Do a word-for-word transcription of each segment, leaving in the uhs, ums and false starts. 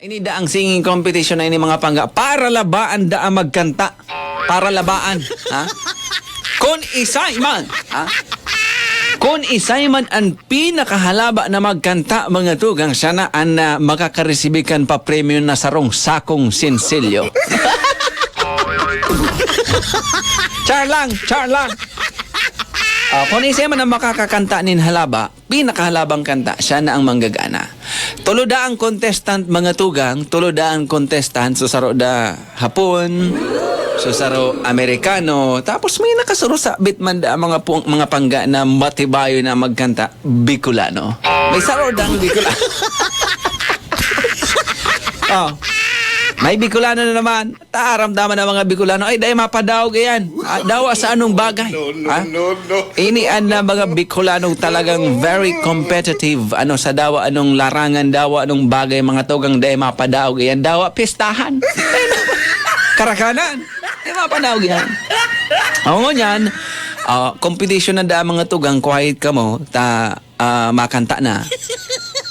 Ini da ang singing competition na ini, mga pangga. Para labaan da ang magkanta. Para labaan, ha? Kun isay man, ha? Kun isay man an pinakahalaba na magkanta, mga tugang, siya na an, ah, makakaresibi kan papremyo na sarong sakong sinsilyo. Char lang, char lang. Ah, kun isay man ang makakakanta nin halaba, pinakahalabang kanta, siya na ang manggagana. Tulo da ang contestant, mga tugang, tulo da ang contestant, so saro da Hapon, so saro Amerikano, tapos may nakasaro sabit man da mga pu-, mga pangga na matibayo na magkanta, Bicolano. May saro dang Bicolano. Oh. May Bicolano na naman. Taramdaman ng mga Bicolano, ay, dai mapadaog iyan. Ah, dawa sa anong bagay? No, no, Ha? no, no. Ini an, ah, mga Bicolano talagang very competitive. Ano, sa dawa anong larangan, dawa anong bagay, mga tugang, dai mapadaog iyan. Dawa, pistahan. Karakanan. Dai mapadaog iyan. Ako ngunyan, ah, competition na da, mga tugang, quiet kamo, ta, ah, makanta na.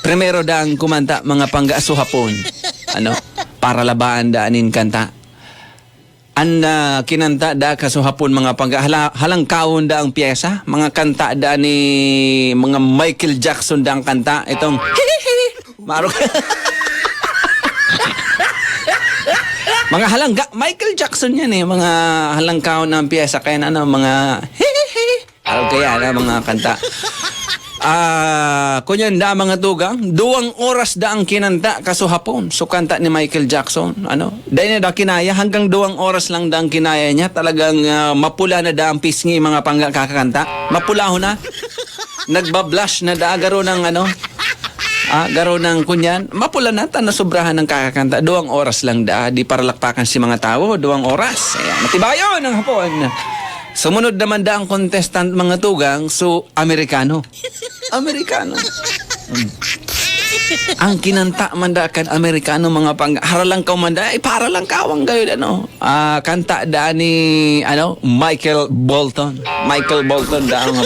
Primero da ang kumanta, mga pangga, so Hapon. Ano? Para labaan da anin kanta. An, ah, kinanta da kaso Hapon, mga pangga, hala-, halangkawon da ang pyesa, mga kanta da ni mga Michael Jackson da ang kanta. Itong, maro-, mga halangga, Michael Jackson yan eh, mga halangkawon na ang pyesa, kaya na ano, mga, Araw kaya na mga kanta. Ah, kunyan da, mga tugang, duwang oras da ang kinanta kaso Hapon. So, kanta ni Michael Jackson, ano? Dai na da kinaya, hanggang duwang oras lang da ang kinaya niya. Talagang, ah, mapula na da ang pisngi, mga pangga, kakakanta. Mapulahon na. Nagbablush na da, garo ng ano, ah, garo ng kunyan. Mapula na, ta nasobrahan ng kakakanta. Duwang oras lang da, di paralakpakan si mga tawo, duwang oras. Ayan, matibayon ang Hapon. Sumunod naman da ang contestant, mga tugang, so, Amerikano. Amerikano. Hmm. Ang kinanta man da kan Amerikano, mga pang-, haralangkaw man da, ay, paralangkaw ang gayod, ano. Ah, kanta da ni, ano, Michael Bolton. Michael Bolton da ang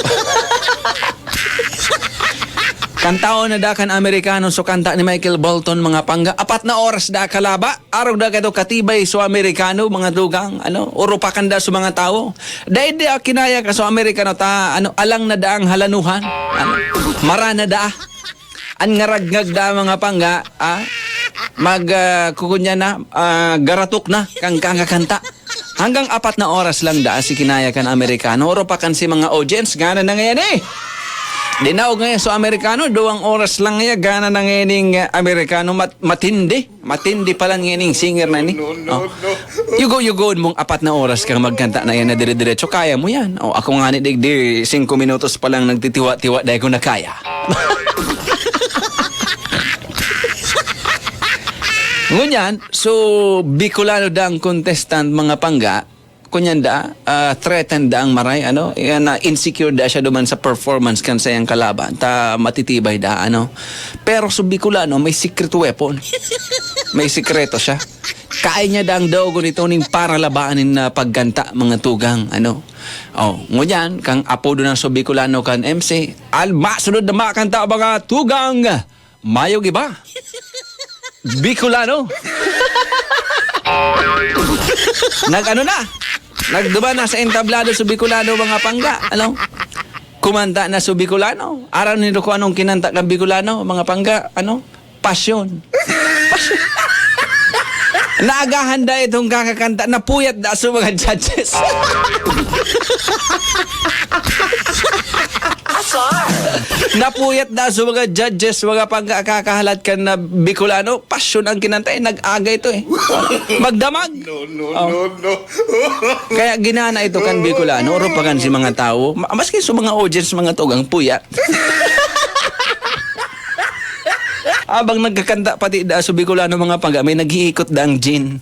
Kantaon na da kan Amerikano, so kanta ni Michael Bolton, mga pangga. Apat na oras da kalaba. Arog na kato katibay so Amerikano, mga dugang, ano, urupakan da so mga tawo. Dai di akinaya ka so Amerikano ta, ano, alang na daang halanuhan. Ano, mara na da. An ngaragngag da, mga pangga, ah, mag, ah, kukunya na, ah, garatok na, kang kangakanta. Hanggang apat na oras lang da si kinaya kan Amerikano. Urupakan si mga audience, gana na ngayon eh. Dinaog ngayon so Amerikano, duwang oras lang ngayon, gana na ngayon ning, ah, Amerikano, mat-, matindi. Matindi pa lang yan yung singer na ni. No, no, Oh. no. Yugo-yugoon mong apat na oras kang magkanta na yan na dire-diretso. Kaya mo yan. O, ako nga ni digdi, singko minutos pa lang nagtitiwa-tiwa, dahil ko na kaya. Ngunyan, so, Bicolano da ang contestant, mga pangga, kunyan da, ah, threatened da ang maray, ano? Yan na insecure da siya duman sa performance kan sayang kalaban. Ta matitibay da, ano? Pero sa Bicolano, may secret weapon. May sikreto siya. Kaya niya dang daogon ito ning paralabaan nin, ah, pagkanta, mga tugang, ano? Oh, ngunyan, kang apodo na sa Bicolano kan M C, Alma, sunod na makanta, mga tugang! Mayong iba. Bicolano. Nag-ano na? Nagduman na sa entablado sa Bicolano, mga pangga. Ano? Kumanta na sa Bicolano. Aram nindo kung anong kinanta ng Bicolano, mga pangga. Ano? Pasyon. Pasyon. Naagahan da itong kakakanta. Napuyat da sa mga judges. Napuyat na sa mga judges, mga pagkakahalat kan na Bicolano, pasyon ang kinanta, eh, nag-aga ito, eh. Magdamag. No, no, Oh. no, no. Kaya ginana ito kan Bicolano, urupakan si mga tawo. Ma-, maski sa mga audience, mga tugang puya. Abang nagkakanta pati da sa Bicolano, mga pangga, may nag-iikot dang gin.